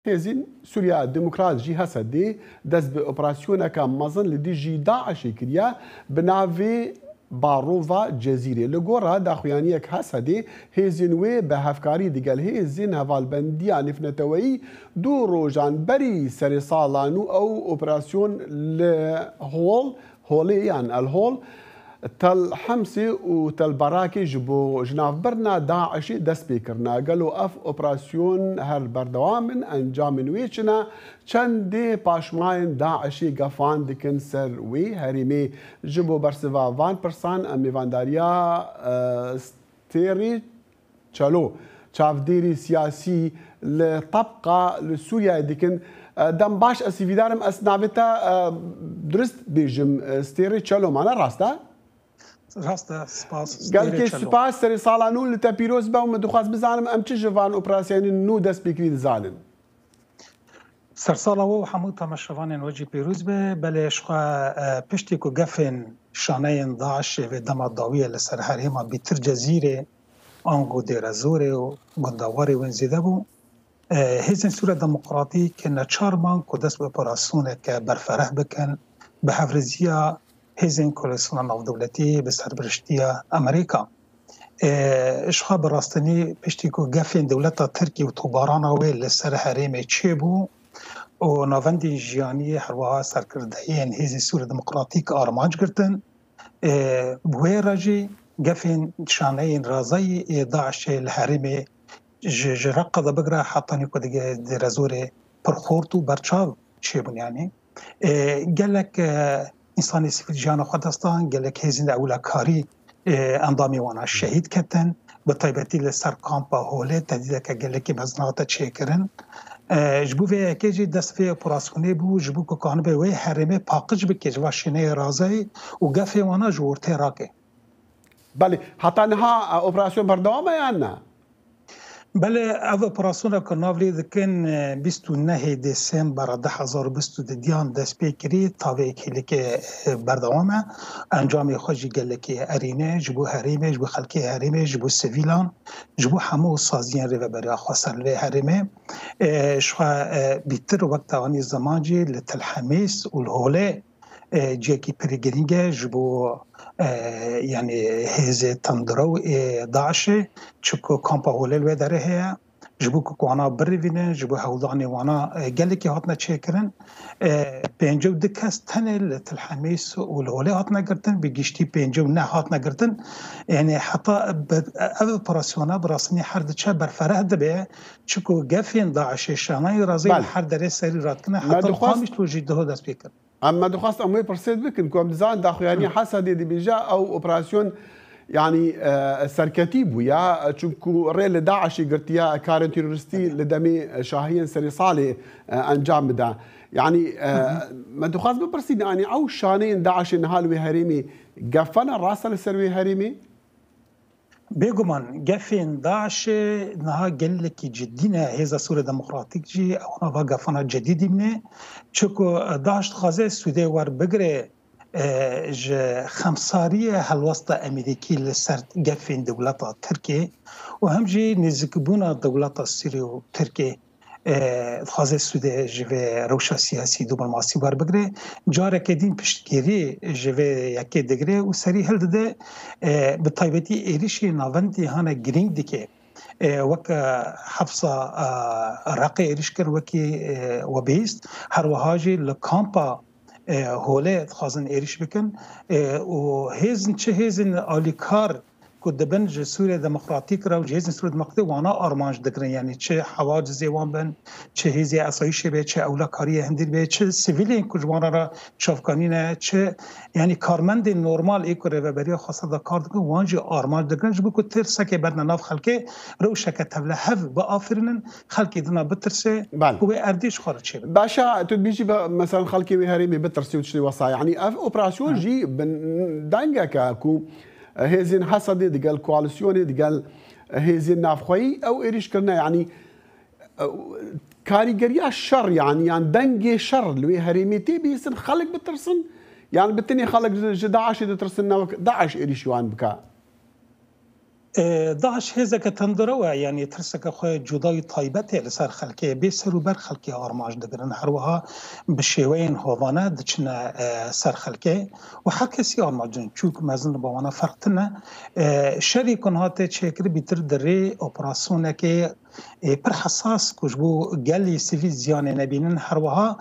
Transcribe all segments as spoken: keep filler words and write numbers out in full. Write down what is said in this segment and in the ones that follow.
Hêzên Sûriya Demokrat jî, Hesedê, dest bi operasyoneke mezin li dijî DAIŞê kiriye bi navê Barova Cezîrê. Li gora daxuyaniyek Hesedê, hêzên wê bi hevkarî digel hêzên hevalbendiya nêvneteweyî du rojan berî serê sala nû ew operasyon li Hol, Holê yan El Hol, Tel Hemsê û Tel Barakê ji bo jinavbirina DAIŞê dest pê kirine. Gelo ev operasyon her berdewam in? Encamên wê çi ne? Çendê paşmayên DAIŞê gefan dikin ser wê herêmê? Ji bo bersiva van pirsan em mêvandariya, e, Stêrê Çelo, çavdêrê siyasî li Tebqa li Sûriyeyê dikin. E, dem baş, ez hîvîdar im ez navê te, e, durist bêjim, e, Stêrê Çelo, mane rast e? Rast e, spas. Gelkê spas, serê sala nû li te pîroz be û min dixwest bizanim em çi ji van operasiyonên nû destpêkirî dizanin? Sersala we û hemû temaşevanên we jî pîroz be. Belê, ji xwe, e, piştî ku gefên şaneyên DAIŞê vê dema dawiyê li ser herêma Bîtir Cezîrê, ango Dêrezorê û gundewarê wên zêde bû, e, hêzên Sûriya Demokratîk neçar man ku dest bi operasyoneke berfereh bikin, bi hevriziya hêzên koalîsyona navdewletî bi serpiriştiya Amerîka. E, ji xwe bi rastinî piştî ku gefên dewleta Tirkî û tobarana wê li ser herêmê çêbû û navendên jiyanî, herwiha serkirdeyên Hêzên Sûriya Demokratîk armanc girtin, e, bi wê re jî gefên şaneyên razayî ê DAIŞê li herêmê ji, ji Reqa de bigire hetanî ku dige Dêrezorê pir xort û berçav çêbûn, yanî. E, gelek, e, însanê sivîl jiyana xwe dest dan, gelek hêzên ewlekarî, e, endamê wana şehîd ketin, bi taybetî li ser kampa Holê tehdîdeke gelekî mezin hate çêkirin. E, ji bo vê yekê jî dest vê operasyonê bû, ji bo ku kanibe wê herêmê paqij bike ji va şêneyê razayî û gefê wana ji ortê rake. Belê, heta niha, e, operasyon berdewam e yan ne? Belê, ev operasyona ku nav lê dikin, e, bîst û nehê Dêsembera du hezar û bîst û duyan dest pê kirî, tavê hêlike, e, berdewam e. Encamê xwe jî gelekî erîne, ji bo herêmê, ji bo xelkê herêmê, ji bo sivîlan, ji bo hemû saziyên rêveberiya xweser li vê herêmê. E, ji xwe, e, bîtir wek te anî ziman jî li Til Hemîs û li Holê e, cihekî pirî girîng e ji bo, e, yanî hêzê tundrew ê DAIŞê, çunku kampa Holê li wê derê heye, ji bo ku wana birivînin, ji bo hewldanê wana, e, gelekî hatine çêkirin. E, pêncî û du kes tenê li Til Hemîs û li Holê hatine girtin, bi giştî pêncî û neh hatine girtin. Yanî heta bi, ev operasyona bi rastî her diçe berfereh dibe, çunku gefên DAIŞê şanayî razeyî li her derê serî radikine, heta Qamîşlo jî diho dest pê kir. Em me dixwest em wê pirsê bikin ku em dizanin daxuyaniya Hesedê dibêje ew operasyon, yanî, e, serketî bû ya, çunku rê li DAIŞê girtiye karên terorîstî li demê, e, şahiyên serê salê, e, encam bide. Yanî, e, me dixwest bipirsîn, yanî ew şaneyên DAIŞê niha li wê herêmê gefane, rast e li ser wê herêmê? Bêguman gefên DAIŞê niha gelekî cidî ne. Hêza Sûriya Demokratîk jî ewana va gefana cedî dîmne. Çunku DAIŞ dixwaze sûdê werbigire, e, ji xemsariya helwesta Amerîkî li ser gefên dewleta Tirkiyê û hem jî nêzîkbûna dewleta Sûriyê û Tirkiyê e, dixwaze sûdê ji vê rewşa siyasî diplomasî werbigire. Careke din piştgirî ji vê yekê digire û serî hildide, e, bi taybetî êrişê navendî hane girîng dike. E, wek, e, hefsa, e, Reqê êrîş kir wekî, e, we bihîst. Her wiha jî li kampa, e, Holê dixwazin êrîş bikin. E, û hêzin, çi hêzin alîkar ku dibin ji Sûriya Demokratîk re û ji Hêzên Sûriya Demokratîk wana armanc digirin, yanî çi hewacizê wan bin, çi hêzê esayîşê be, çi ewlekariyê hundir be, çi sivîlên ku ji wan re çavkanî ne, çi, yanî karmendên normal ê ku rêveberiya xweser de kar dikin, wan jî armanc digirin, ji bo ku tirsekê berdine nav xelkê, rewşeke tevlihev biafirînin, xelkê dina bitirse, Belê. Ku wê erdê ji xwe re çêbin. Baş e, tu dibêjî be, mesela xelkê wê herêmê bitirsî û tiştê wesa. Yanî ev operasyon Hı. jî bi dengeke ku hêzên Hesedê digel koalîsyonê, digel hêzên navxweyî ew êrîş kirine. Yanî, e, karîgeriya şer, yanî, yan dengê şer li wê herêmê tê bihîstin, xelk bitirsin, yan bi tenê xelk ji, ji DAIŞê ditirsin, ne wek DAIŞ êrîşî wan bike? E, DAIŞ hêzeke tendiro ye, yanî tirseke xwe cuda û taybet e li ser xelkê, bê ser û ber xelkê armanc digirin. Her wiha bi şêweyên hovane diçine, e, ser xelkê û her kesî armanc digirin. Çûk mezin li ba wana ferq tine. E, şerî ku niha tê çêkir bîtir di rê operasyonekê, e, pir hesas ku ji bo gelê sivîl ziyanê nebînin, her wiha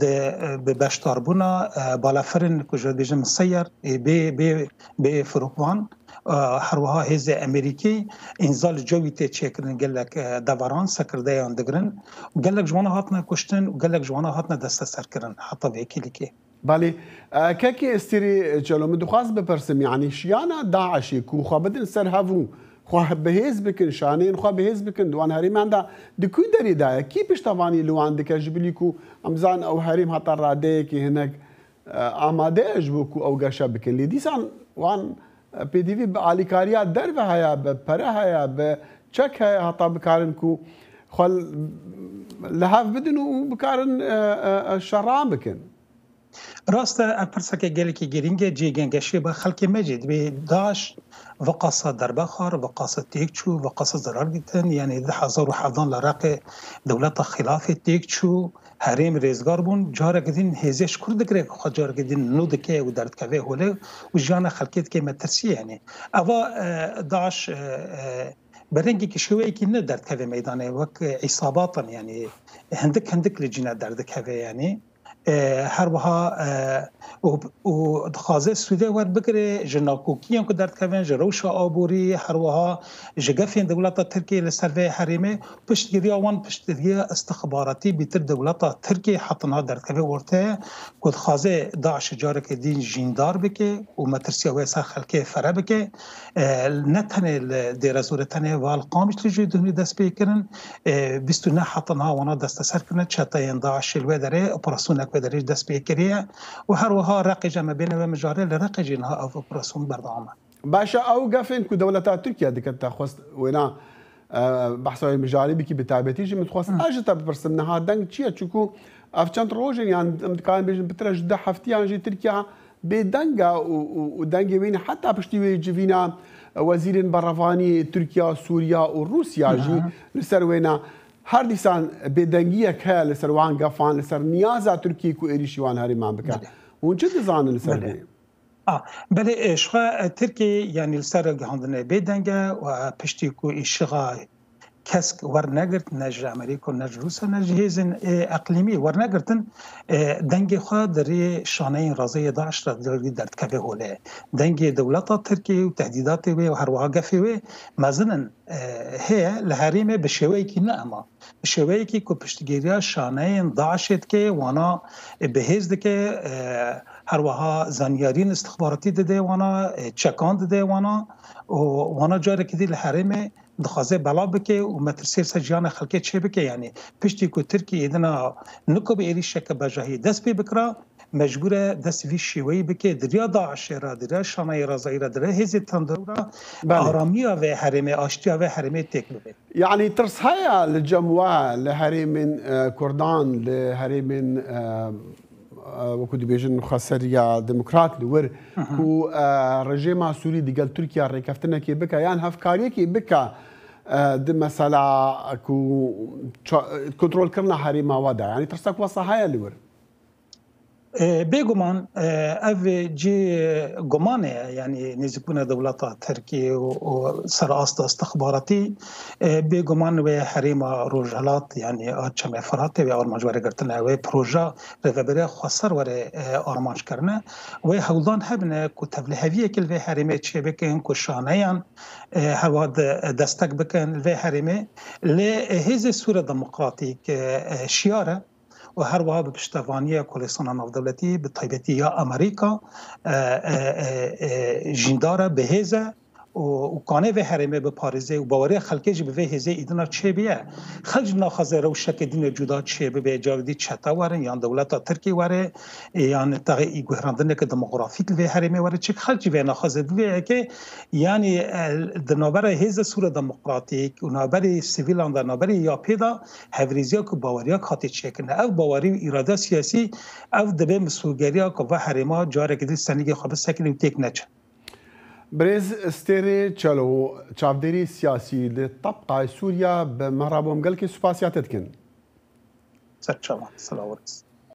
di, e, bi beşdarbûna, e, balafirên ku ji bêjin miseyer, e, bê, bê, bê firokvan, e, her wiha hêzê Amerîkî înza li cewî tê çêkirin, gelek, e, deveran, sekirdeyan digirin. Gelek ji wana hatine kuştin û gelek ji wana hatine desteserkirin heta vê kêlîkê. Belê, e, kekê Estîrî Çelo, min dixwest bipirsim, yanî şiyana DAIŞê ku xwe bidin ser hev û xwe bi hêz bikin, şaneyên xwe bi hêz bikin, di wan herêman de di ku derê de ye? Kî piştevanî li wan dike? Ji bilî ku em zanin ew herêm heta radeyekê hinek, e, amade ye ji bo ku ew geşe bikin. Lê dîsan wan, e, pêdivî bi alîkariya derve heye, bi pere heye, bi çek heye, heta bikarin ku xwe li hev bidin û bikarin, e, e, e, şeran bikin. Rast e, ev pirseke gelekî girîng e, cihê gengeşê be xelkê me jî. Dibê DAIŞ viqasa derbe xwar, viqasa têk çû, viqasa zerar dîtin. Yanî di hezar û hevdan li Reqê dewleta xilafê têk çû, herêm rêzgar bûn. Careke din hêzê ji kur digire ku xwe careke din nû dike û derdikeve holê û jiyana xelkê dike metirsiyê yanî. Eva, e, DAIŞ, e, e, bi rengekî şêweyekî ne derdikeve meydanê, wek, e, îsabatan yanî hindik hindik li cî ne derdikeve yanî. E, her wiha, e, û, û dixwaze sûdê werbigire ji nakokiyên ku derdikevin, ji rewşa aborî, her wiha ji gefên dewleta Tirkiyê li ser vê herêmê, piştgiriya wan piştgiriya istixbaratî bîtir dewleta Tirkiyê heta niha derdikeve orteye, ku dixwaze DAIŞ careke din jîndar bike û metirsiya wê ser xelkê fere bike. E, ne tenê li Dêrezorê, tenê va li Qamişlî jî dûnî dest pê kirin. E, bîst û neh heta niha wana desteser kirine, çeteyên DAIŞê li wê derê operasyonek wê derê dest pê kiriye û her wiha Reqê jî em ê bêne wê mijarê, li Reqê jî niha ev operasyon berdewam e. Baş e, ew gefên ku dewleta Tirkiye dike, te xwest wêna, e, behsa wê mijarê bikî, bi taybetî jî min dixwest ez ji te bipirsim, niha deng çi ye? Çunku ev çend rojên, yan em dikarin bêjin, pitir e ji du heftiyan jî Tirkiye bêdeng e û, û, û dengê wê heta piştî wê civîna wezîrên berevanî Tirkiye, Sûriye û Rûsya jî li ser wêna. Her dîsan bêdengiyek heye li ser wan gefan, li ser niyaza Tirkiyê ku êrîşî wan herêman bike. Belê. Hûn çi dizanin li ser vê? A, belê, e, ji xwe, e, Tirkiyê, yanî li ser gihandinê bêdeng e û, e, piştî ku îşixa kesk wernegirt, ne ji Amerîka, ne ji Rûsya, ne ji hêzên, e, eqlîmî wernegirtin, e, dengê xwe di rê şaneyên razeyê DAIŞ re di rê derdikeve holê. Dengê dewleta Tirkiyê û tehdîdatê wê û her wiha gefê wê mezin in, e, heye li herêmê bi şêweyekî ne ema. Bi şêweyekî ku piştgiriya şaneyên DAIŞê dike, wana, e, bi hêz dike, e, her wiha zanyariyên istixbaratî dide wana, e, çekan dide wana û wana carekî dî li herêmê dixwaze belav bike û metirsiyê ser jiyana xelkê çêbike. Yanî piştî ku Tirkiye êdina niko bi êrîşeke bejahî dest pê bikira, mecbûr e dest vî şêweyî bike, di riya DAIŞê re, di riya şaneyê razayî re, di riya hêzê tendiro re, Belê. aramiya vê herêmê, aştiya vê herêmê têk bibe. Yanî tirs heye li cem we, li herêmên, e, Kurdan, li herêmên, e, e, wekî dibêjin xweseriya demokrat li wir, Hı hı. ku, e, rejêma Sûrî digel Tirkiye rêkeftinekê bike yan hevkariyekê bike, e, di mesela ku ça-, kontrolkirina herêma we de. Yanî tirsek wesa heye li wir? E, bêguman, e, ev cî gumanê ye, yanî nêzîkbûna dewleta Tirkiyê û, û ser asta istixbaratî, e, bêguman wê herêma Rojhilat, yanî a Çemê Firatê wê armanc were girtine, wê proja rêveberiya xweser were, e, armanc kirine. Wê hewldan hebine ku tevliheviyekê li vê herêmê çêbikin, ku şaneyan, e, hewa de, destek bikin li vê herêmê. Lê, e, Hêzê Sûriya Demokratîk, e, e, şiyar e. û her wiha bi piştevaniya Kolêsana Navdewletî, bi taybetî ya Amerîka, e, e, e, e, jîndar e, bi hêz e û, û kanê vê herêmê biparêze û baweriya xelkê jî bi vê hêzê îdina çêbûye. Xelk jî naxwaze rewşeke dîne cuda çêbibe, carî dî çete werin yan dewleta Tirkî were, e, yan taxê î guherandineke demografîk li vê herêmê were. Çik xelk jî vê naxwaze di vê yekê, yanî, e, di navbera Hêzê Sûriya Demokratîk û navberê sivîlan de, navberê YAP'ê de, hevrêziya ku baweriya hatî çêkirin. Ev bawerî û îrada siyasî, ev dibe misûlgeriya ku va herêma careke din senîgê xwe bisekine û têk neçe. Birêz Stêrê Çelo, çavdêrî siyasî li Tebqay Sûriya, bi me re bû, em gelkî spasiya te dikin. Serçava, silav û rêz.